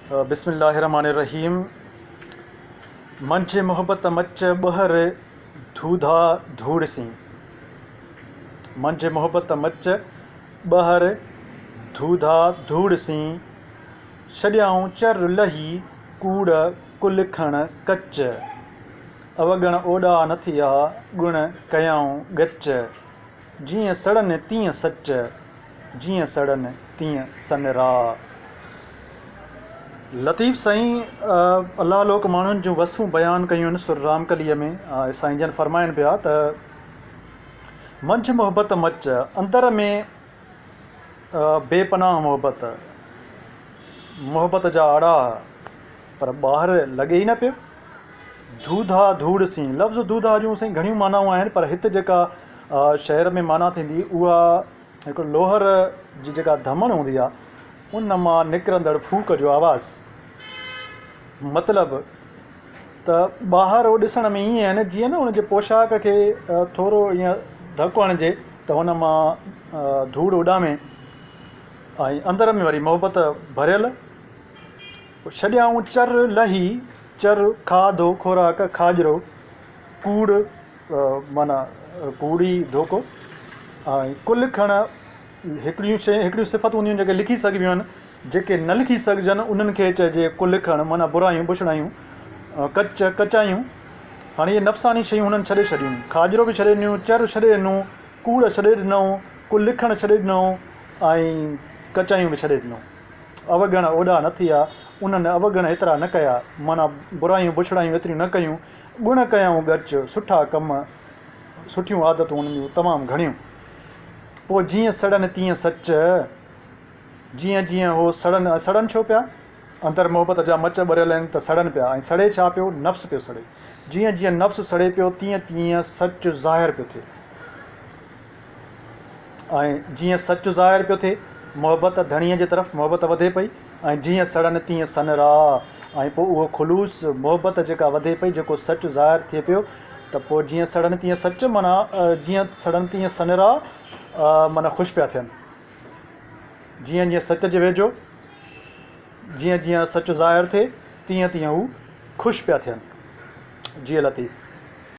بسم الله الرحمٰن الرحيم منجهه محبت مچ ٻهر ڌوڌا ڌوڙ سين منجهه محبت مچ ٻهر ڌوڌا ڌوڙ سين ڇڏيائون چر لهي ڪوڙ ڪلکڻ ڪچ اوڳڻ اوڏا نه ٿيا ڳڻ ڪيائون ڳچ جيئن سڙن تيئن سچ، جيئن سڙن تيئن سنرا. لطيف سائين الله لوڪ ماڻهن جون وصفون بيان ڪيون آهن سر رامڪليء ۾ ۽ سائين جن فرمائن پيا ته منجهه محبت مچ، اندر ۾ بي پناهه محبت، محبت جا آڙاهه، پر ٻاهر لڳي ئي نه پيو. ڌوڌا ڌوڙ سين، لفظ ڌوڌا جون سائين گهڻيون معنائون آهن پر هت جيڪا شعر ۾ معنيٰ ٿيندي اها هڪ لوهر جي جيڪا ڌمڻ هوندي آهي ان مان نڪرندڙ ڦوڪ جو آواز مطلب ته ٻاهر هو ڏسڻ ۾ ائين آهن جيئن نه ان جي پوشاڪ کي ٿورو ائين ڌڪ هڻجي ته ان مان ڌوڙ اڏامي ۽ اندر ۾ وري محبت ڀريل. ڇڏيائون چر لهي، چر، کاڌو، خوراڪ، کاڄرو، ڪوڙ، معنيٰ ڪوڙي، ڌوڪو، ۽ ڪل کڻ هڪڙيون شيون هڪڙيون صفتون هونديون آهن جيڪي لکي سگهبيون آهن، جيڪي نه لکي سگهجن انهن کي چئجي ڪل کڻ معنيٰ برايون بڇڙايون، ڪچ، ڪچايون. هاڻي اهي نفساني شيون هنن ڇڏي ڇڏيون. کاڄرو به ڇڏي ڏنو، چر ڇڏي ڏنو، ڪوڙ ڇڏي ڏنو، ڪل لکڻ ڇڏي ڏنو ۽ ڪچايون به ڇڏي ڏنو. اوڳڻ اوڏا نه ٿيا، انهن اوڳڻ ايترا نه ڪيا، معنيٰ برايون بڇڙايون ايتريون نه ڪيون، ڳڻ ڪيائون ڳچ، سٺا ڪم، سٺيون عادتون انهن جون تمام گهڻيون. پوء جيئن سڙن تيئن سچ، جيئن جيئن هو سڙن ۽ سڙن ڇو پيا؟ اندر محبت جا مچ ٻريل آهن ته سڙن پيا ۽ سڙي ڇا پيو؟ نفس پيو سڙي. جيئن جيئن نفس سڙي پيو تيئن تيئن سچ ظاهر پيو ٿئي. ۽ جيئن سچ ظاهر پيو ٿئي، محبت ڌڻيء جي طرف محبت وڌي پئي ۽ جيئن سڙن تيئن سنرا ۽ پوء اهو خلوص محبت جيڪا وڌي پئي جيڪو سچ ظاهر ٿئي پيو ته پوء جيئن سڙن تيئن سچ معنيٰ جيئن سڙن تيئن سنرا معنيٰ خوش پيا ٿين جيئن جيئن سچ جي ويجهو جيئن جيئن سچ ظاهر ٿئي تيئن تيئن هو خوش پيا ٿين. جيئي لطيف.